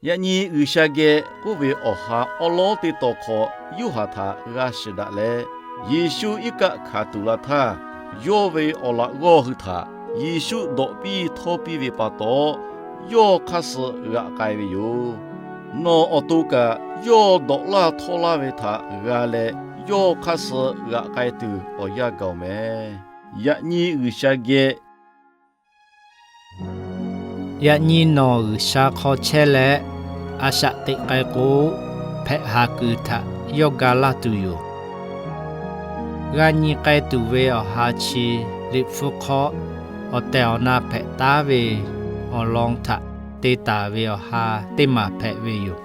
Yaꞈ nyi G'uiˬsha geh k'oˆ ve awˬ ha awˉ lawˉ teˇ taw hk'aw Yoˇhanˬ htaꞈ g'a shiˍ daꞈ leh, Yeˍsuˆ iˉ kaˆ hkanˍ tuˬ la htaˇ, yawˇ ve awˬ laꞈ g'awˇ hui htaꞈ Yeˍsuˆ dawꞈ piˇ htawˇ piˇ ve pa taw, yawˇ hk'aˇ suh g'aꞈ k'ai ve yoˬ. Nawˬ awˬ to kaꞈ yawˇ dawꞈ laˇ htawˇ laˇ ve htaꞈ g'a leh, yawˇ hk'aˇ suh g'aꞈ k'ai tuˬ awˬ yanˇ gaˬ-oˬ meh. Yaꞈ nyi G'uiˬsha geh Yaꞈ nyi nawˬ G'uiˬsha hk'aw chehˇ leh, a shaꞈ teꞈ k'ai k'o, hpehꞈ haˍ kuiˬ htaꞈ yawˇ ga laˇ tuˬ yoˬ. G'a nyi k'ai tuˬ ve awˬ ha chi Liꞈ hpu hk'aw awˬ tehˬ awˬ na hpehꞈ taˉ ve awˬ lawn htaꞈ te taˍ ve awˬ ha teˇ maˬ hpehꞈ ve yoˬ.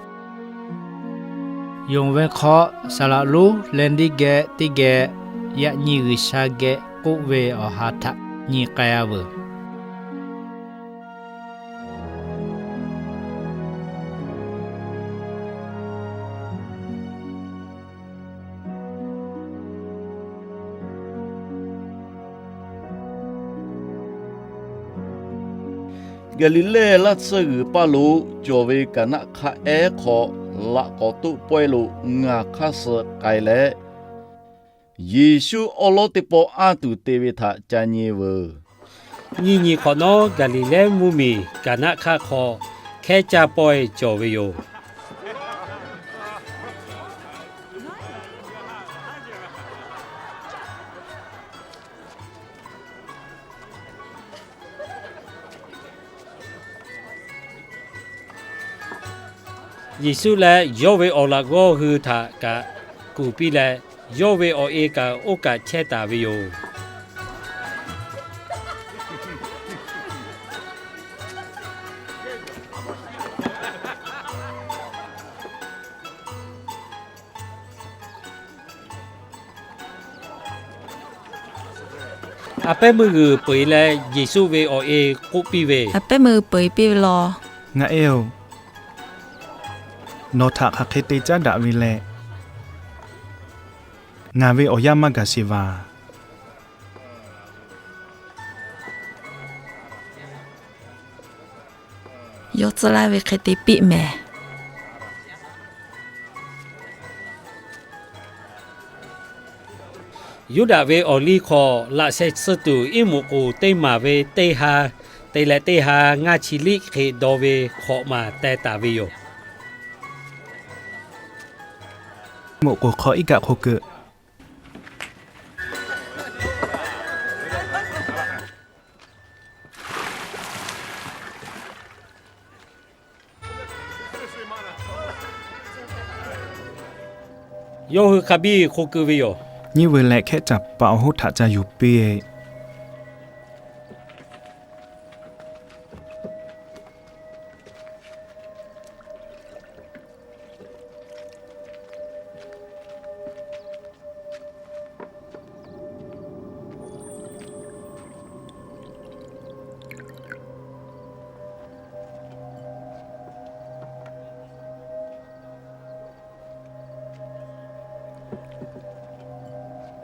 Yonˍ ve hk'aw, saˍ laꞈ lonˉ leh ndiˉ geh teˇ geh yaꞈ nyi G'uiˬsha geh k'oˆ ve awˬ ha htaꞈ nyi k'ai-a veuˬ. Gaˍliˍlehˇ laˇ tsuhˇ g'uiˬ paˇ lo cawˬ ve Kaˍnaˆ hk'aˆ ehˉ hk'aw laꞈ k'awꞈ toˆ pawehˇ lo ngaˬ hk'aˇ suh k'ai leh, Yeˍsuˆ awˉ lawˉ teˇ pawˆ anˇ tuˬ te ve htaꞈ ca nyi veuˬ. Nyiˇ nyi hk'awꞈ nawˉ, Gaˍliˍlehˇ mvuhˇmiˬ Kaˍnaˆ hk'aˆ hk'aw hkehˉ caˇ pawehˇ cawˬ ve yoˬ. Yeˍsuˆ leh yawˇ ve awˬ laꞈ g'awˇ hui htaꞈ kaꞈ kuˬ piˇ leh, yawˇ ve awˬ e kaꞈ oˇ kaꞈ chehˇ taˍ ve yoˬ. A pehˉ meuˇ g'uiˬ peu-eˬ leh Yeˍsuˆ ve awˬ e k'oˆ piˇ ve, A pehˉ meuˇ g'uiˬ peu-eˬ piˇ ve law. Ngaˬ e-oˬ, nawˬ htaꞈ hk'aˬ hk'e te caˉ daꞈ ve leh, ngaˬ ve awˬ yanˇ maˇ gaˬ sheˍ vaˬ. Yawˇ tcuh laˇ ve hk'e te piˇ mehˍ. Yuˇdaꞈ ve awˬ liˇ hk'aw laꞈ sheh tsuhˇ tuˬ iˉ muꞈ k'oˍ teˇ maˬ ve teˇ ha te leh teˇ ha ngaˇ chi liˆ hk'e daw ve hk'awꞈ maˬ teh taˍ ve yoˬ. Iˉ muꞈ k'oˍ hk'aw iˉ kaˆ hk'o keu. Yawˇ hui hk'a biˇ hk'o keu ve yoˬ. Nyiˇ veuˬ leh hkehˉ caˍ paˍ awˬ hoˉ htaꞈ ca yuˬ piˇ.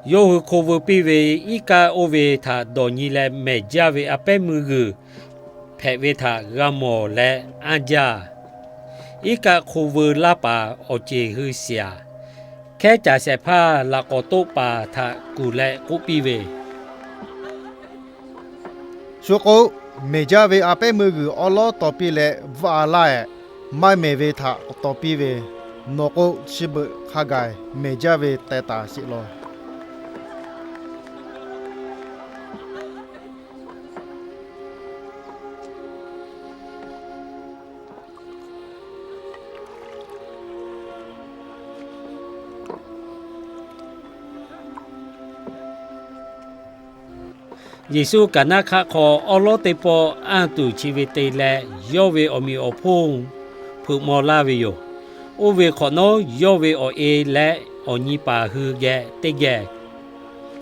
Yawˇ hui hk'o veu piˇ ve iˉ kaˆ oˇ ve htaꞈ dawˬ nyi leh mehˬ jaˇ ve a pehˉ meuˇ g'uiˬ hpehꞈ ve htaꞈ g'a mawˬ leh anˇ jaˇ. Iˉ kaˆ hk'o veu laˇ paˍ awˬ ceˬ hui shiˍ-aˬ, hkehˉ caˍ shehˍ hpaˇ laꞈ k'awꞈ toˆ paˍ htaꞈ kuˬ leh k'oˆ piˇ ve, Shu k'o, mehˬ jaˇ ve a pehˉ meuˇ g'uiˬ awˉ lawˉ taw piˇ leh bvuhꞈ-a laˇ-ehˍ. Maˇ mehˬ ve htaꞈ taw piˇ ve, nawˬ k'o, chi beuꞈ hk'a gaˬ mehˬ jaˇ ve teh taˍ sheˍ law. Yeˍsuˆ Kaˍnaˆ hk'aˆ hk'aw awˉ lawˉ teˇ pawˆ anˇ tuˬ chi ve te leh, yawˇ ve awˬ meꞈ awˬ hponˇ hpeuꞈ maw laˇ ve yoˬ. Oˇ ve hk'awꞈ nawˉ, yawˇ ve awˬ e leh awˬ nyi paˍ hui geh teˇ geh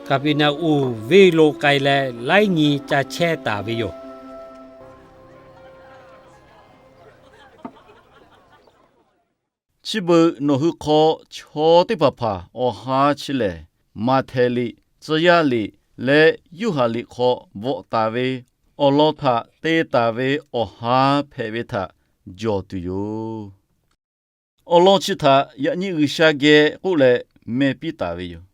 Kaˍpeˍneˍonˍ venˇ lo k'ai leh, laiˉ nyi ca chehˇ taˍ ve yoˬ. Chi beuꞈ nawˬ hui hk'aw chaw teˇ hpaˍ hpaˍ awˬ ha chi lehˬ, Maꞈhtehˍ liꞈ, Tcuh yaˇ liꞈ leh Yoˇhanˬ liꞈ hk'aw bvuhꞈ taˍ ve awˬ lawn htaꞈ te taˍ ve awˬ ha hpehꞈ ve htaꞈ jawˬ tuˬ yoˬ. Awˬ lawn chi htaꞈ yaꞈ nyi G'uiˬsha geh k'oˆ leh meh piˇ taˍ ve yoˬ.